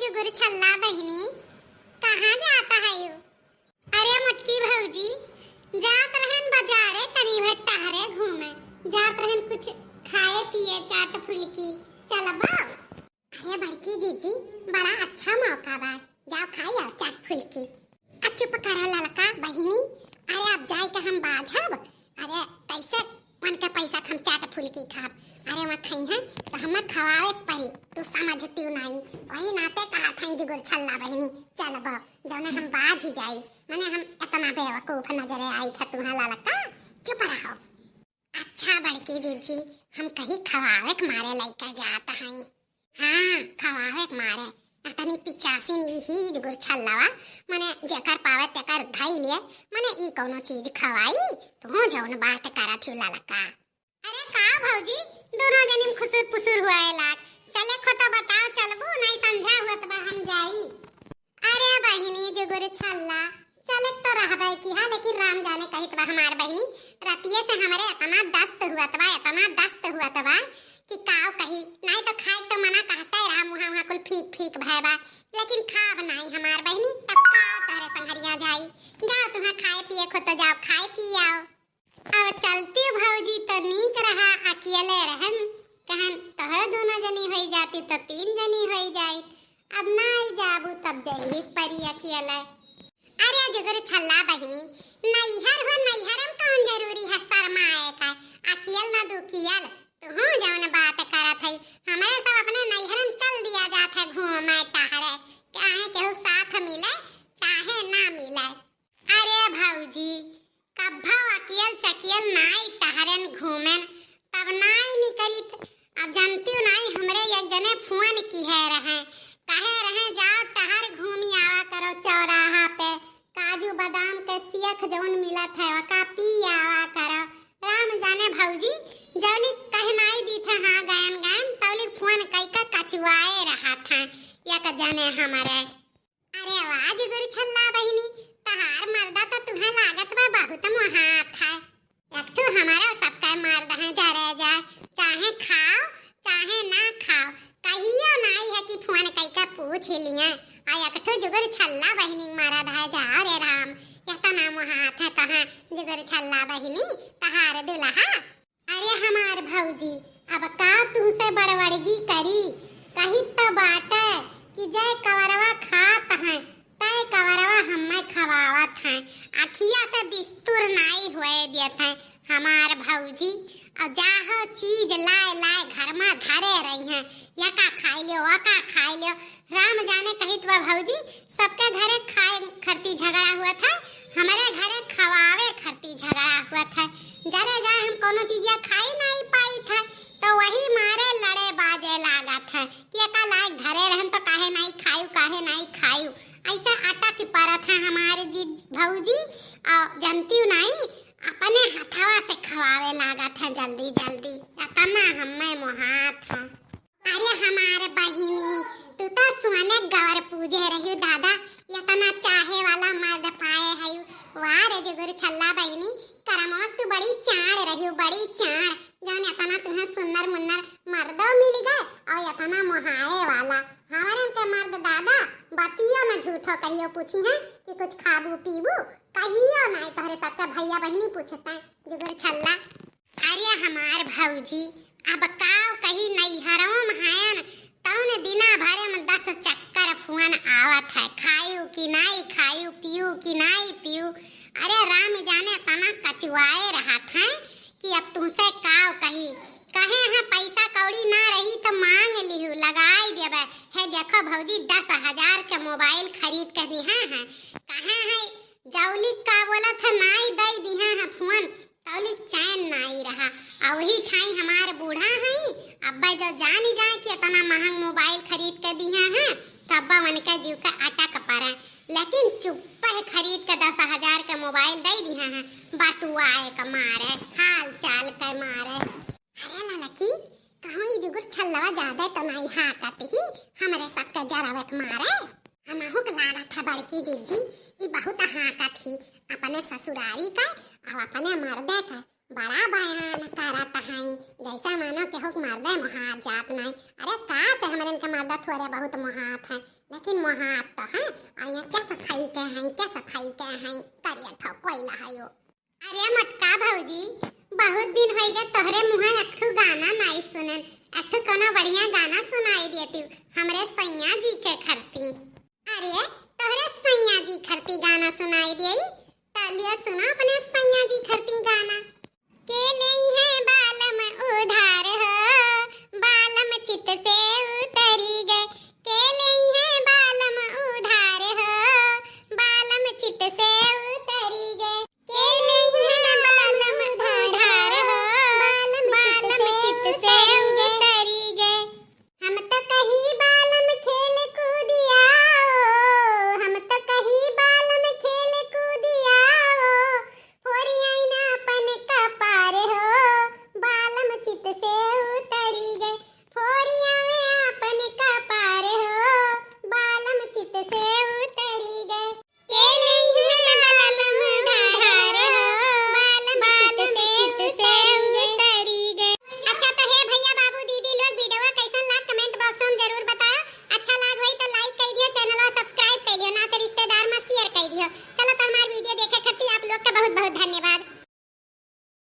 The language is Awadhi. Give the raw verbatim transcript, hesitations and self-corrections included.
गुरछल्ला बहिनी, कहाँ जात हयू? अरे मोटकी भौजी, जात रहन बजारे तनी भर टहरे घूमे, जात रहन कुछ खाए पिए चाट फुल्की, चलबो? अरे बड़की जीजी, बड़ा अच्छा मौका बा, जाओ खाई आओ चाट फुल्की। आ चुप करो ललका बहिनी, अरे अब जाए के हम बाझब, अरे कैसे उनके पैसा के हम चाट फुल्की खाब? अरे वहाँ खइहें तो हमें खवावे के पड़ी, तू समझती नहीं, वही नाते कहा था जी गुरछल्ला बहिनी, चलबो, जौने हम बाझ ही जाई, माने हम इतना बेवकूफ नजरे आई था तुहाँ ललका, चुप रहो। अच्छा बड़की जीजी, हम कहीं खवावे के मारे लइका जात हई। हाँ, खवावे के मारे। अतनी पिचासिन ई ही गुरछल्लवा, मने जेकर पावे तेकर धई लिए, मने ई कौनो चीज खवाई? तू जौन बात करत ही ललका। अरे का भौजी, दोनों जनिम खुसुर पुसुर हुआ लाग। चले खो तो बताओ, चलबू? नहीं संझा हुआ तो हम जाई। अरे बहिनी जुगुर छल्ला, चले तो रहबे की हा, लेकिन राम जाने कहित बा हमार बहिनी, रतिये से हमरे इतना दस्त हुआ तबा, इतना दस्त हुआ तबा कि काव कही, नहीं तो खाए तो मना कहते रहा, मुहा उहा कुल फीक फीक भय बा, लेकिन खाब नहीं हमार बहिनी, तब का तोहरे संघरिया जाई, जा तुहा खाए पिए खो तो जाओ खाए पी आओ। अब चलती भौजी तो नीक रहा, अकेले रहन, कहन तोहर दोनों जनी होई जाती तो तीन जनी होई जाई। अब ना आई जाबू तब जही परी अकेले। अरे जुगुर छल्ला बहिनी, नैहर हो नैहर में कौन जरूरी है शर्माए का, अकेल ना दुकियल। तू जौन बात करत है, हमरे सब अपने नैहर में चल दिया जात है घूमे टहरे, चाहे केहू साथ मिले चाहे ना मिले। अरे भौजी, कब्भा अकियल चकियल नाई टहरेन घूमेन, तब नाई निकरित। अब जानतियो नाई, हमरे एक जने फोन किहे रहे, कहे रहे, "जाओ टहर घूमी आवा करो चौराहा पे, काजू बादाम के सेक जौन मिलत है, ओका पी आवा करो।" राम जाने भौजी, जौली कहे नाई दी थे, हाँ, गयन गयन, तौली फोन कई के कचुआए रहा था एक जने हमरे। अरे वाह जुगुर छल्ला बहिनी, तहार मर्दा तो तुहे लागत बा बहुत मोहात है। एक ठो हमारा सबका मर्द है, जरे जाए, चाहे खाओ चाहे ना खाओ, कहियो नाई है कि फोन कई के पूछ लिए। आ एक ठो जुगुर छल्ला बहिनी मर्द है, जा रे राम, इतना मोहात है तहाँ जुगुर छल्ला बहिनी, तहार दुल्हा। अरे हमार भौजी, अब का तुहसे बड़वड़गी करी? कही त बाटे कि जय कवरवा खात हैं, तय कवरवा हम्मे खवावत हैं। अखिया से बिस्तुर नाई होए देत हैं हमार भौजी। अब जाहो चीज लाए लाए घर मा धरे रही हैं, यका खाई लियो, वका खाई लियो, राम जाने कहित बा भौजी, सबके घरे खाए खरती झगड़ा हुआ था, हमरे घरे खवावे खरती झगड़ा हुआ था। जरे जाए हम कोनो चीजिया खाई नाई पाई था, तो वही मारे लड़े बाजे लागा था कि एका लायक धरे रहन तो काहे नाई खायू, काहे नाई खायू। ऐसे अटक परत है हमारे जी भौजी और जनती नाई अपने हथवा से खवावे लागा था जल्दी जल्दी। इतना हमें मोहात है। अरे हमार बहिनी, तू तो सुने गौर पूजे रही दादा, इतना चाहे वाला मर्द पाए है। वाह रे जुगुर छल्ला बहिनी, करमवा तू बड़ी चाड़ रही, बड़ी चाड़, जौन इतना तुम्हें सुन्नर मुन्नर मर्दो मिल गए और इतना मोहाए वाला। हमारे के मर्द दादा, बतियो न झूठो कहियो पूछी है कि कुछ खाबू पीबू, कहियो नहीं, तोहरे सबके भैया बहिनी पूछता जुगुर छल्ला। अरे हमार भौजी, अब काव कही नैहरों में हयन, तौन दिना भरे में दस चक्कर फोन आवत है, खायू कि नाई खायू, पीयू कि नाई पीयू। अरे राम जाने तना कचुआए रहत हैं कि अब तुमसे काव कही। कहे हैं पैसा कौड़ी ना रही तो मांग लिहू, लगाई देबे। है देखो भौजी, दस हजार के मोबाइल खरीद के दिहे हैं। कहे हैं जौली का बोलत है नाई दई दिहे हैं फोन, तौली चैन नाई रहा। आ वही ठाई हमार बूढ़ा हई, अब्बा जो जानी जाए कि इतना महंग मोबाइल खरीद के दिहे हैं, तो अब्बा उनके जीव के अटक पड़े। लेकिन चुप्पे खरीद के दस हजार के मोबाइल दे दिहे हैं, बतुआए के मारे, हाल चाल के मारे। अरे ललकी, कहूँ ई जुगुर छल्लवा ज्यादा तो नाई हाँकत ही, हमरे सबके जरावे के मारे। हमहू के लागत है बड़की जिज्जी, ई बहुत हाँकत ही, अपने ससुरारी का और अपने मर्दे का। बड़ा बयान करत हैं, जैसा मानो केहू के मर्दे मोहात जात नहीं। अरे का से हमरन के मर्दा थोड़े बहुत मोहात हैं, लेकिन मोहात तो हैं। और ये क्या सफाई के हैं, क्या सफाई के हैं, करिया ठो कोयला है यो। अरे मोटका भौजी, बहुत दिन होई गए तोहरे मुँहे एक ठो गाना नहीं सुनन, एक ठो कोनो बढ़िया गाना सुनाई देती हमरे सैया जी के।